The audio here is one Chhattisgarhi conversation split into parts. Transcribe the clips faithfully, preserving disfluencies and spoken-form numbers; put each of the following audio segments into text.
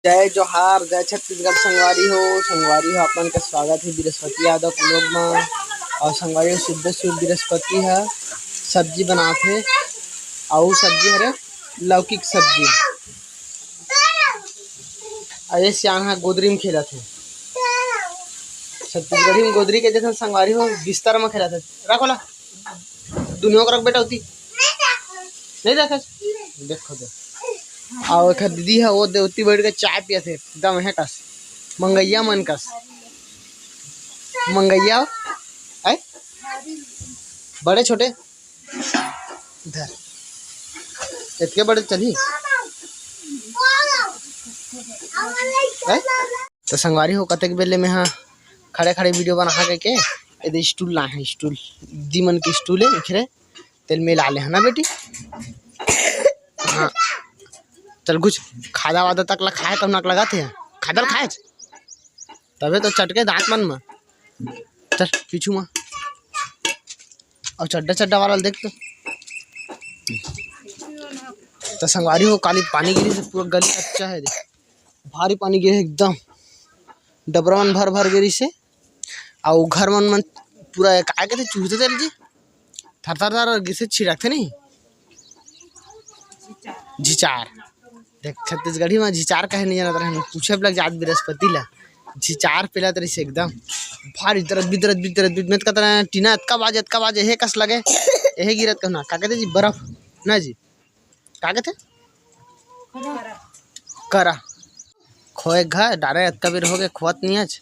जय जोहार, जय छत्तीसगढ़ संगवारी हो। संगवारी हो, अपन के स्वागत हे बृहस्पति यादव vlog मा। अउ संगवारी हो, शुद्ध शुद्ध बृहस्पति ह सब्जी बनात हे। अउ सब्जी हरे लौकी के सब्जी। अउ ये सियान ह गोदरी में खेलत हे। छत्तीसगढ़ी में गोदरी के जैसे संगवारी हो, बिस्तर में खेलत हे। रखो ला। दुनिया को रख बेटा, उती। नहीं देखा? देखो, देखो। अउ एक दीदी हे, वो दे उती बैठ के चाय पियत हे, एकदम हे कस। मंगैया मन कस। मंगैया, है? बड़े छोटे? इधर। इतके बड़े चली? है? तो संगवारी हो, कतेक बेले में हाँ खड़े खड़े video बना के, के एदे stool लाए हे, stool। दीदी मन के stool हे, इखरे तेल में ला ले हे ना बेटी। हाँ, चल कुछ खादा वादा तक ला खाए, कब नाक लगात हे, खादा ल खाए। तबे तो चटके दांत मन में। चल पीछू में। अउ चड्डा चड्डा वाला देख तो। तो संगवारी हो, काली पानी गिरी से पूरा गली अच्छा है, देख। भारी पानी गिरे एकदम, डबरा मन भर भर गिरी से। अउ घर मन मन पूरा काय कहते, चूहते तेल जी, थर थर थर गिर से छिड़कते नहीं। झिचार। देख, छत्तीसगढ़ी में झिचार कहे नहीं जानत रहन, पूछे लग जात बृहस्पति ला। झिचार पेलत रहिस एकदम भारी दरद बिदरद बिदरद बिद में कतरा टीना अतका बाजे, अतका बाजे, हे कस लगे। एहे गिरत कहना का कहते जी, बर्फ ना जी, का कहते? करा। खोए घर डारे, अतका बेर हो गए, खोत नहीं आज।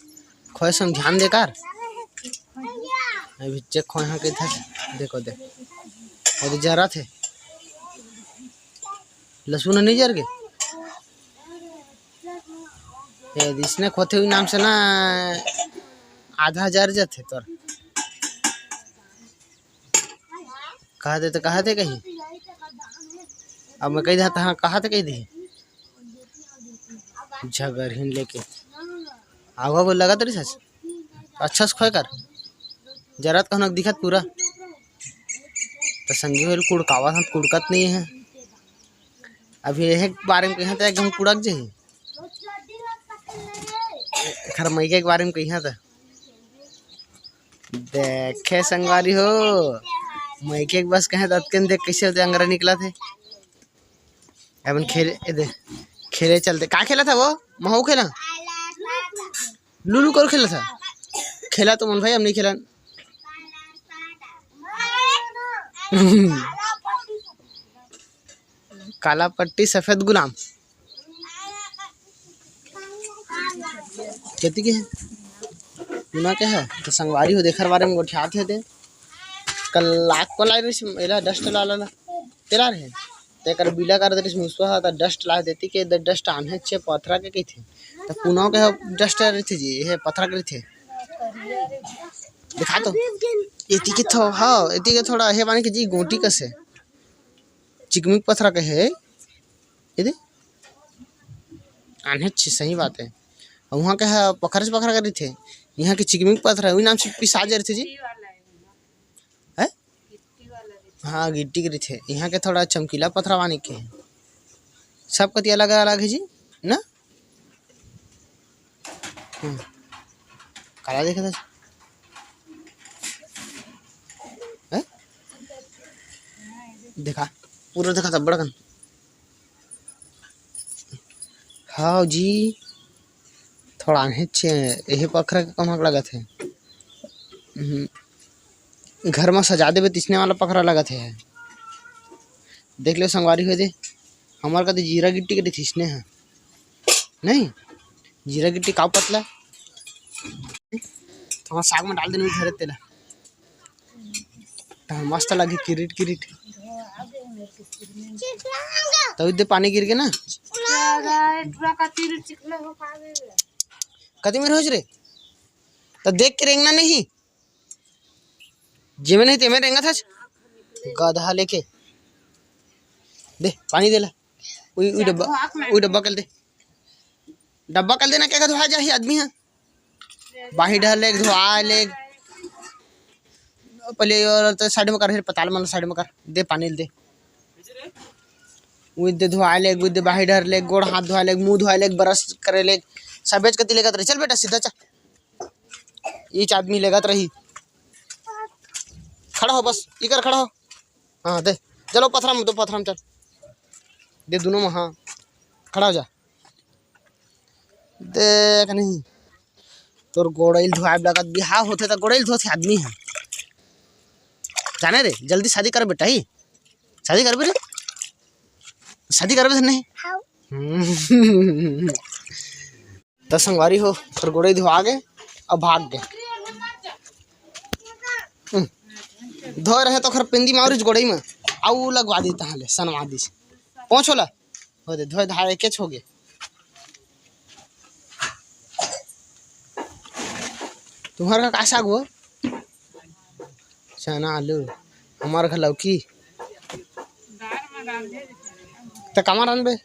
खोए से हम ध्यान दे कर। अभी चेक खोए हाँ कही था, देखो दे। वो तो जरा थे। लहसुन नहीं जर के? ए, इसने खोते हुई नाम से ना आधा जर जाते तोर। कहा थे तो कहा थे कहीं। अब मैं कही देता, हाँ, कहा थे कही दी। झगरहिन लेके। आवा वो लगा तरी सच। अच्छा से खोए कर। जरा तो कहना दिखत पूरा। तो संगी होल कुड़कावा हम कुड़कत नहीं है। अभी यह बारे में कहा था एकदम कुड़क जाही। एखर मइके के बारे में कहिया त देखे संगवारी हो, मइके के बस कहे त अतके में देख कैसे होते अंगरा निकला थे। अपन खेले, ए दे, खेले चलते। का खेला था वो? महू खेला? लुलु कौन खेला था? खेला तो मन भाई, हम नहीं खेला। काला पट्टी सफेद गुलाम। कति के हे? पुना के हे? तो संगवारी हो, देखे बारे में गोठियात हे ते। कल लाख को ला रही, एला डस्ट ला ला ला। तेला रहे। ते कर बिला कर देरिस मुसवा हा, त डस्ट ला देती के द-, डस्ट आने छे पथरा के कही थे। त पुना के डस्ट रही थे जी, ये पथरा के रही थे। दिखा तो। एती के थो-, हाँ, एती के थोड़ा हे बानी के जी गोटी कसे। चिकमिक पथरा के हे। ये दे। आने छे, सही बात है। अउ वहाँ के ह पखरा से पखरा के रहिथे। यहाँ के चिकमिक पथरा, वही नाम से पिसा जे रहिथे जी। हैं? हाँ, गिट्टी के रहिथे। यहाँ के थोड़ा चमकीला पथरा वानी के। सब कति अलग-अलग है जी, ना? हम्म। काला देखे था? हैं? देखा, पूरा देखा था बड़कन। हाँ जी, थोड़ा आने छे, यही पखरा के कमक लगत है। हम्म, घर में सजा देबे तिसने वाला पखरा लगत है। देख ले संगवारी हो दे, हमार का तो जीरा गिट्टी के तिसने है। नहीं, जीरा गिट्टी का पतला। थोड़ा साग में डाल देने धरे तेला। त मस्त लगे किरिट किरिट। तब दे पानी गिर के ना। कति मेर होच रे? त देख के रेंगना नहीं। जेमे नहीं तेमे रेंगत हस। गधा लेके। दे, पानी दे ला। उई, उई डब्बा, उई डब्बा कल दे। डब्बा कल देना क्या धोआ जाही आदमी है? बाही डहर लेग, धोआ लेग। पहले और तो साइड में कर, फिर पताल मन साइड में कर। दे पानी दे। उइदे धोआए लेग, उइदे बाहिर डहर लेग, गोड़ हाथ धोआए लेग, मुंह धोआए लेग, brush करे लेग, सबेच कति लेगत रही। चल बेटा, सीधा चल। ईच आदमी लेगत रही। खड़ा हो, बस इकर खड़ा हो। हाँ, दे, चलो पथरा में, दो पथरा में चल। दे दोनों में, हाँ, खड़ा हो जा। देख नहीं, तोर गोड़इल धोआए लगत, बिहाव होथे त गोड़इल धोथे आदमी ह। जाने रे, जल्दी शादी कर बेटा ही। शादी करबे रे? शादी करबे से नहीं? हाँ। हम्म। त संगवारी हो, तोर गोड़इल धोआ गे, अब भाग गे। हम्म। धोए रहे तो खर पेंदी मारिस गोड़ई में, अउ लगवा दी तहाँ ले, सनवा दिस। पहुँच होला। हो दे, धोए धाए एकेच होगे। तुम्हर का, का साग वो? चना, आलू, हमार घर लौकी। त कामा रांधबे?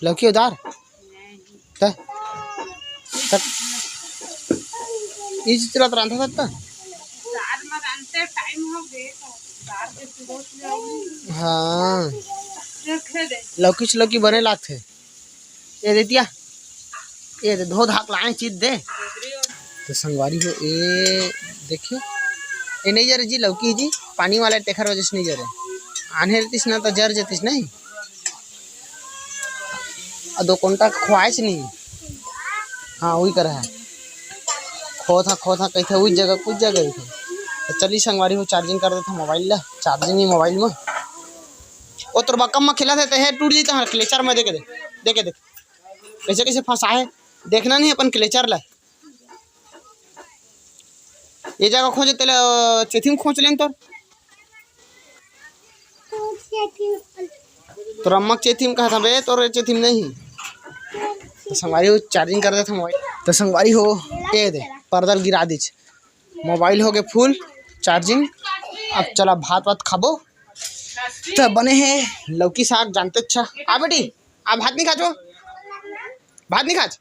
लौकी अउ दार? त, त, ई चीज ला त रांधा सकता? दार में रांधते टाइम हो गए तो दार के सुबह से जाऊंगी। हाँ। देखे दे। लौकी से लौकी बने लागथे। ये दे दिया। ये दे, धो धाक लाए चीज दे। तो संगवारी हो, ए देखियो, ए नहीं जरे जी, लौकी जी, पानी वाला, तेखर वजह से नहीं जरे। आन्हे रहतीस ना तो जर जतीस नहीं। आ दो कोंटा खोआइस नहीं। हाँ, वही कर है। खोथा, खोथा कहते, वही जगह, कुछ जगह ही थे। तो चली संगवारी हो, charging कर देता मोबाइल ला, charging ही मोबाइल में। ओ तोर बकम में खेला थे, ते हे टूट जीता हर क्लेचर में, देखे दे, देखे देख, कैसे कैसे फंसा है, देखना नहीं अपन क्लेचर ला। ये जगह खोजे तेला, चेथी में खोज लेन तोर। तोर अम्मा के चेथी में कहा था बे, तोर चेथी में नहीं। तो संगवारी हो, charging कर देता मोबाइल। तो संगवारी हो, ये दे, पर्दा ल गिरा दीच। मोबाइल हो गए full charging। अब चला भात वात खाबो। तो बने है लौकी साग, जानते अच्छा। आ बेटी, आ भात नहीं खाचो, भात नहीं खाच।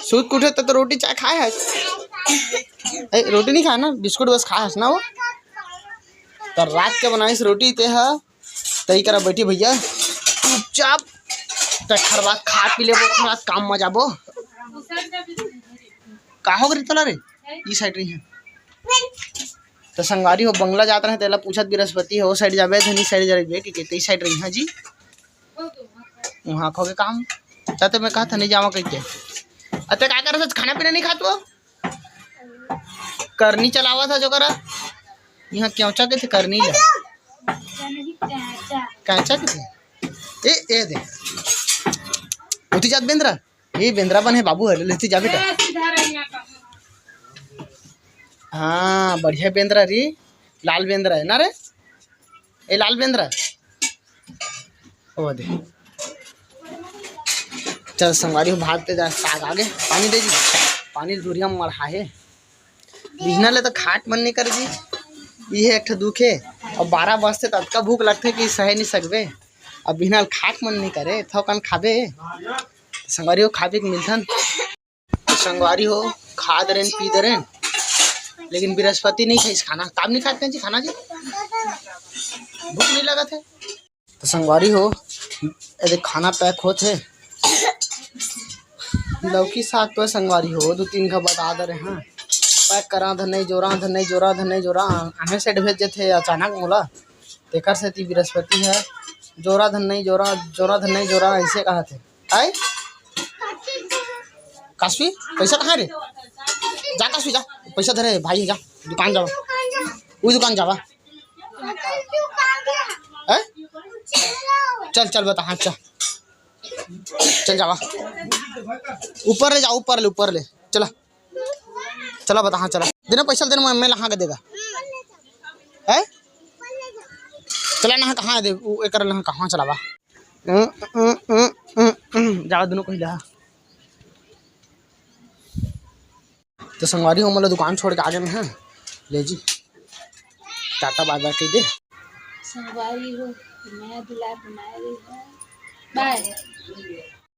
सूत के उठे त तो रोटी चाय खाए हस। ए, रोटी नहीं खाए ना, बिस्कुट बस खाए हस ना वो। त रात के बनाइस रोटी ते ह, तई करा बैठी भैया चुपचाप। त खरबात खा पी लेबो, खरबात काम में जाबो। का हो गई तोला रे? ई side रही है। त संगवारी हो, बंगला जात रहे, तेला पूछत बृहस्पति हो, side जाबे धनी, side जाबे के, के, कई side रही है जी। वहाँ खो के काम। चाहते मैं कहा था नहीं जावा कह के। अते का करत हस, खाना पीना नहीं खात वो? करनी चलावा था जो करा। यहाँ क्यों चा के थे करनी ले। कैचा के थे? ए, ए दे। उठी जात बेंद्रा। ए बेंद्रा बन है बाबू, हले लेती जा बेटा। हाँ, बढ़िया बेंद्रा री। लाल बेंद्रा है ना रे? ए लाल बेंद्रा। ओ दे। चल संगवारी हो, भात ते जा, साग आगे। पानी दे जी। पानी धुरिया में मढ़ा है। बिहना ले तो खाट मन नहीं कर जी। इहे एक ठो दुख है। अब बारह बजते त अतका भूख लगथे कि सहे नहीं सकबे। अब बिहना ले खाट मन नहीं करे, थोकन खाबे। संगवारी हो, खाबे के मिलथन। संगवारी हो, खा दे रेन, पी दे रेन, लेकिन बृहस्पति नहीं खाइस खाना। काब नहीं खात जी खाना जी? भूख नहीं लगत है। तो संगवारी हो, ये देख खाना pack होत है। लौकी साग तो संगवारी हो, दो तीन घा बता दे रहे हैं। Pack करा धन नहीं जोरा, धन नहीं जोरा, धन नहीं जोरा। आने से भेज देते अचानक मोला। तेकर सेती बृहस्पति है। जोरा धन नहीं जोरा, जोरा धन नहीं जोरा, ऐसे कहा थे। आय? काशवी, पैसा कहाँ रे? जा काशवी, जा। पैसा धरे, भाई, जा। दुकान जावा। वही दुकान जावा। हैं? चल, चल, बता, हाँ, चल। चल जावा। ऊपर ले जा, ऊपर ले, ऊपर ले। चला। चला, बता, हाँ, चला। देना पैसा, देना, मैं, मैं लहा के देगा। हैं? चला ना, कहाँ है दे? उ, एकर लहा कहाँ चलावा? जाओ दोनों कहीं ला। तो संगवारी हो, मोला दुकान छोड़ के आगे में है, ले जी, टाटा बाय बाय कह दे। संगवारी हो, नया दुलार बनाए रही है। बाय।